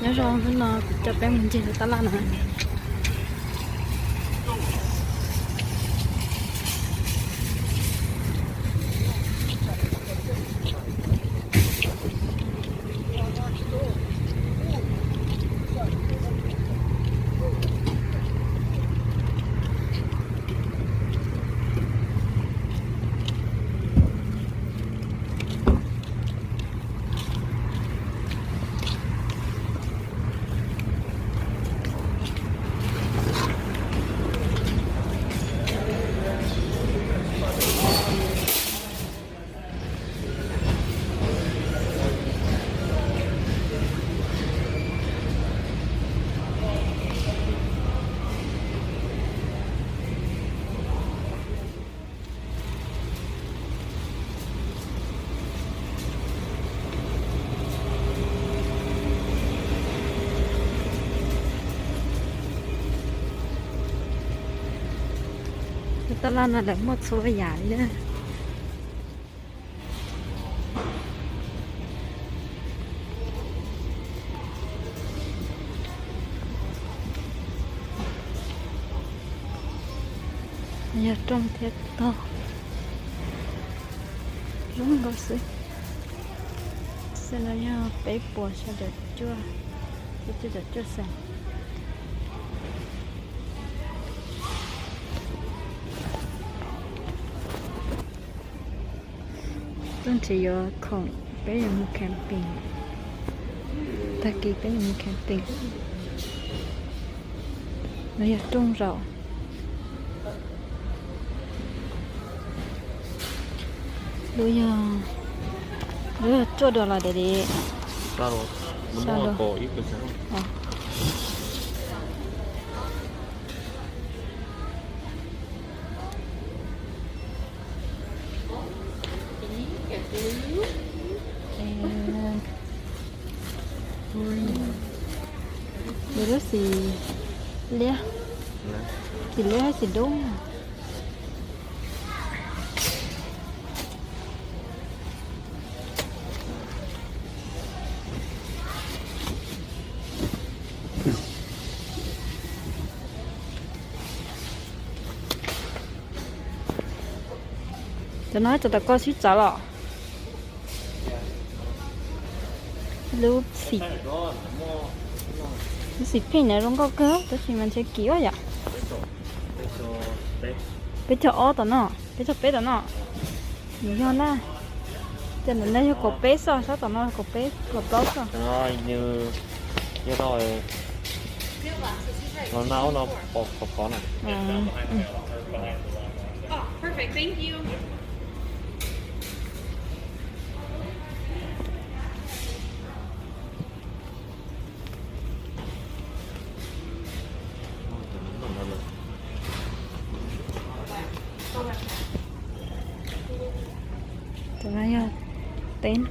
Nyob zoo, hnub no kuv coj peb mus ncig lub tab laj no. Lub tab laj no lawv muaj txhua yam li na. Yog rooj thiab tog zoo nkauj xwb. Xwb no yog peb puas xya caum cuaj, peb cuaj caum cuaj xees. Tuaj nrhiav yuav khoom peb yuav mus camping. Tag kis peb yuav mus camping. No yog rooj zaum. Lub yog, lub yog cuaj dollar daddy. Lub xim liab, xim liab xim dub. Cov no cov tom koj sib txawv los. Lub xim, lub xim pink na zoo nkauj kawg tab sis mas ntshe kim yom. Peb caug ob tom no, peb caug peb tom no. Nws yog na, ces nws yog kaum peb xwb, sab tom no kaum peb kaum plaub xwb. Yog no, no pom qhov qhov na. Cov no yog teb,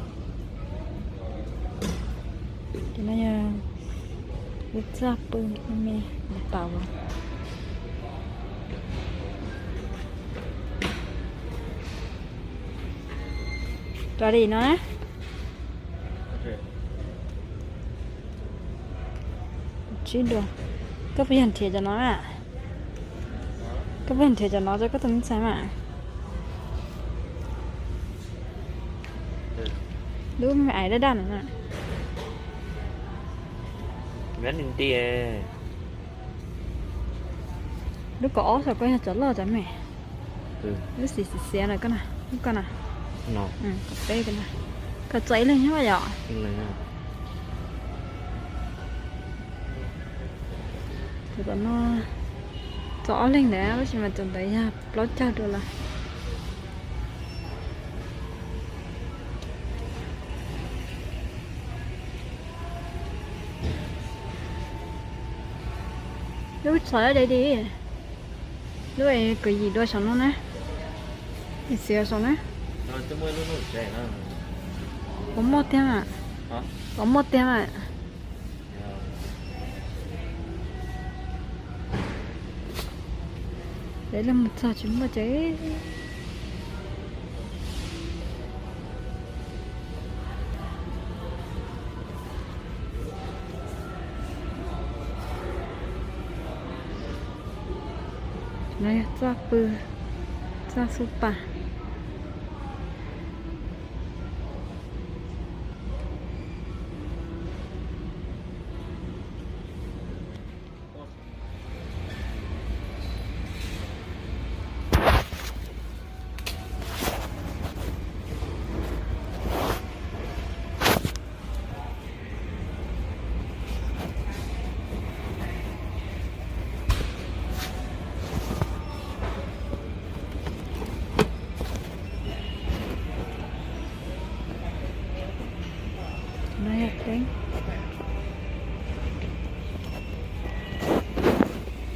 cov no yog lub txaj pw me me tau. Rau li no na. Tsib dua. Koj puas yog nrhiav cov no na? Koj puas yog nrhiav cov no rau koj tus me ntxhais mas? Lub me ais daj daj no na. Lub kaum ob saum koj yog cov loj cov me. Lub xim xim xiav na koj na, lub koj na. Kaum peb koj na. Koj txais ib leeg nyob yom? Tus tom no txog ob leeg ntawd tab sis mas tus ntawd yog plaub caug dollar. Lub txhais dai di, lub es kaum yim dua saum no na, xiav saum na. Puas muaj tiag mas? Puas muaj tiag mas? Peb los mus txog tsis muaj ces. Txaj pw, txaj xub pas. No yog teeb.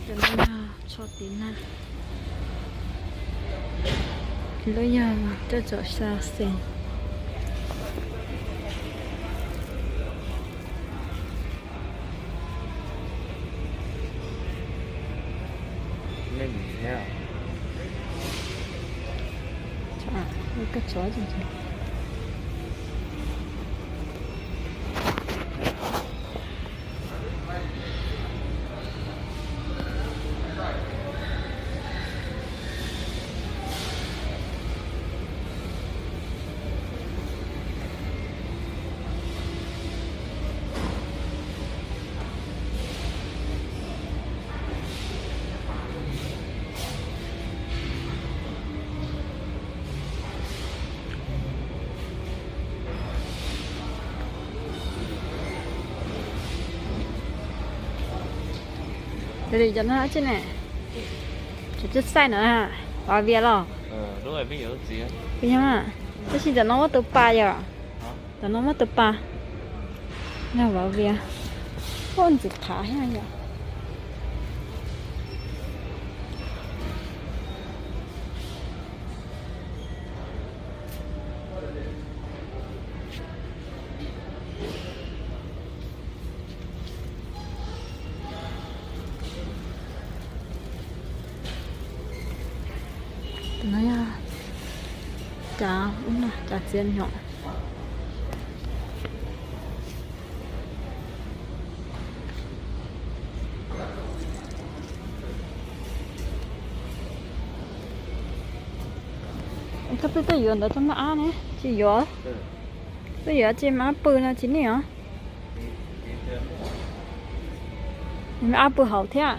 Cov no yog tsho tiv nag. Lub yog coj tsom xa xees. Cov no dab tsi ne? Cov tsis xaij no, Vauv Vias los? Yog, tab sis cov no muab tus pas yom? Cov no muab tus pas. Yog Vauv Vias. Ua ntxim qhav thiab yom. Tus no yog cav ub no, cav txiav nyom. Koj pheej tuaj yuav ntawd rau maj ab ne, tsis yuav? Tuaj yuav tsis maj ab pw no tsis nim os. Maj ab pw hauv thiab.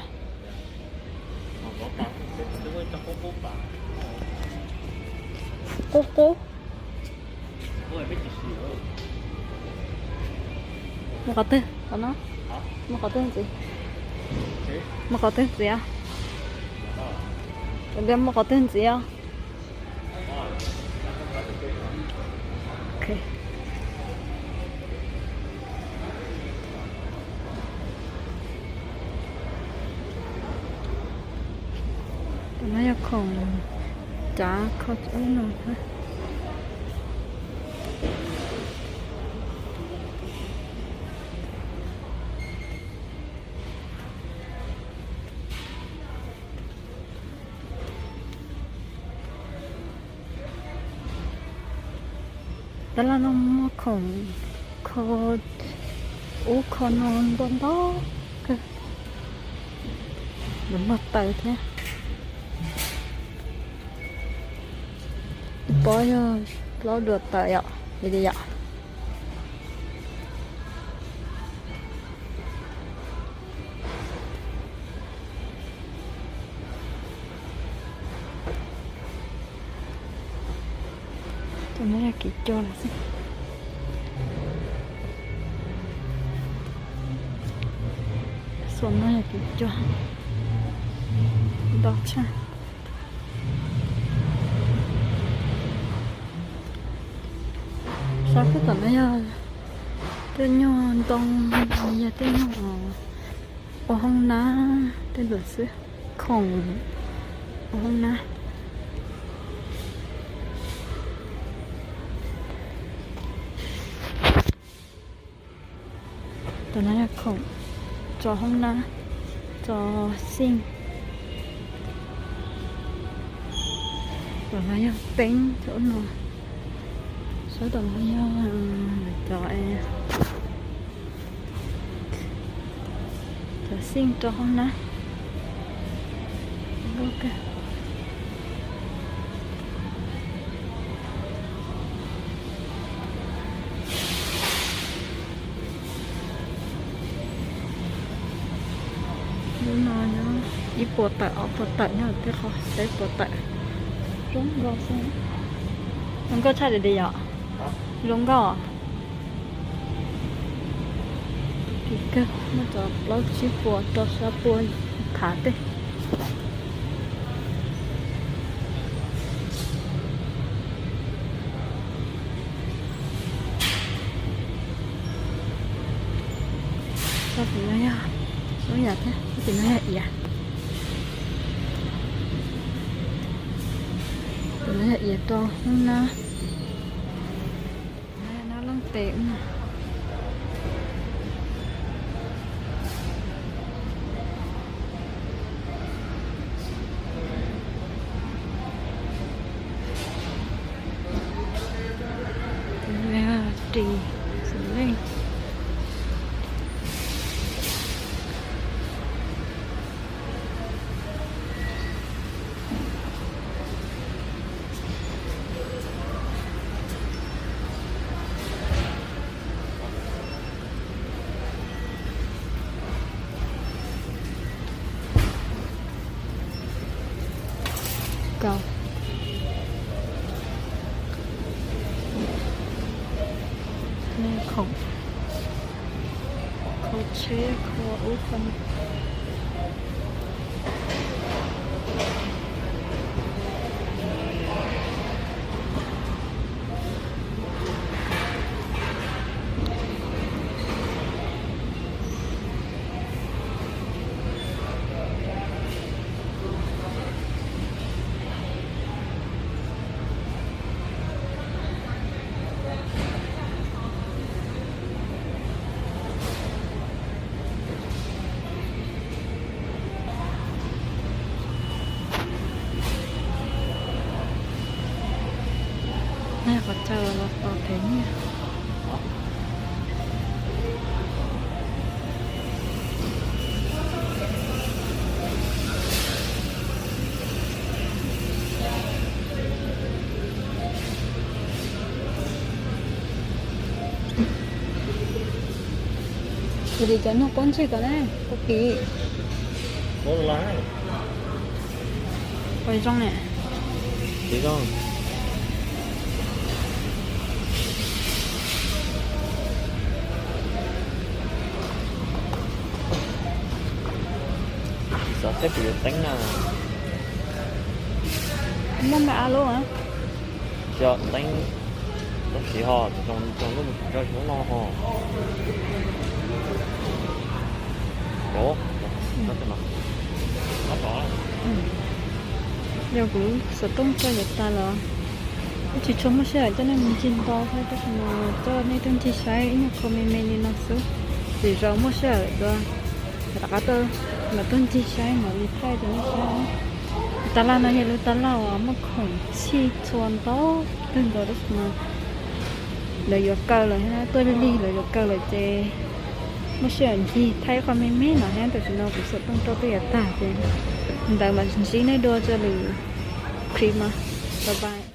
Qub qub. Muaj qhov twg qhov no? Muaj qhov twg ntxiv? Muaj qhov twg ntxiv? Tus ntawd muaj qhov twg ntxiv os? Tus no yog khoom cav kho ub no. Tab laj no muaj khoom kho ub kho no ntau ntau kawg. Nws muag taws thiab. Pob yog plaub dua taws yom, li yom. Tus no yog kev cog lawm xwb. Xom no yog kev cog ntau tshaj. Sab peb tom no yog tej nyuag ntoo, yog tej nyuag ua hoob nab tej lawm xwb, khoom ua hoob nab. Tus no yog khoom tso hoob nab, tso xij. Tus no yog teeb cov no. Sab tom no yog cov, cov xij rau hoob nab. Ib puas tawm ob puas tawm nyob tej qhov peb puas tawm. Zoo nkauj xwb. Zoo nkauj tshaj li yom. Zoo nkauj. Kim kawg, muaj cov plaub tsib puas rau xya puas thav tej. Tim no yog lub yam thiab, tim no yog iav. Tim no yog iav rau lub nab. Nab leej tes. Ris xws leej. Kaus. Khoom, khoom tsheb, khoom ub khoom no. Qhov chaw los tos thev nyiaj. Kuv tiv cov nyuag pob ntseg ko ne, pob kis. Ua zoo ne. Xav seb puas yuav teeb na. Muaj me a lub. Xyov teeb, tab sis ho tsoom lub mus tsis tso lub no ho. Yog kuv xov tooj tso yav tas los kuv tsis tshua muaj sij hawm coj nej mus ncig ntau thiab, tab sis mas coj nej tuaj ncig saib ib nyuag qho me me li no xwb. Lwm zaus muaj sij hawm dua rov qab tuaj mam tuaj ncig saib mam li thaij rau nej saib. Lub tab laj no yog lub tab laj uas muaj khoom txhij txhua ntau kawg nkaus, tab sis mas lawv yuav kaw lawm thiab, tuaj lig lig lawv yuav kaw lawm ces muaj sij hawm ncig thaij ib qho me me no thiab. Tam sim no kuv xov tooj rau twb yuav tag ces ntawd mas ntsib nej dua rau lwm clip mas. Bye bye.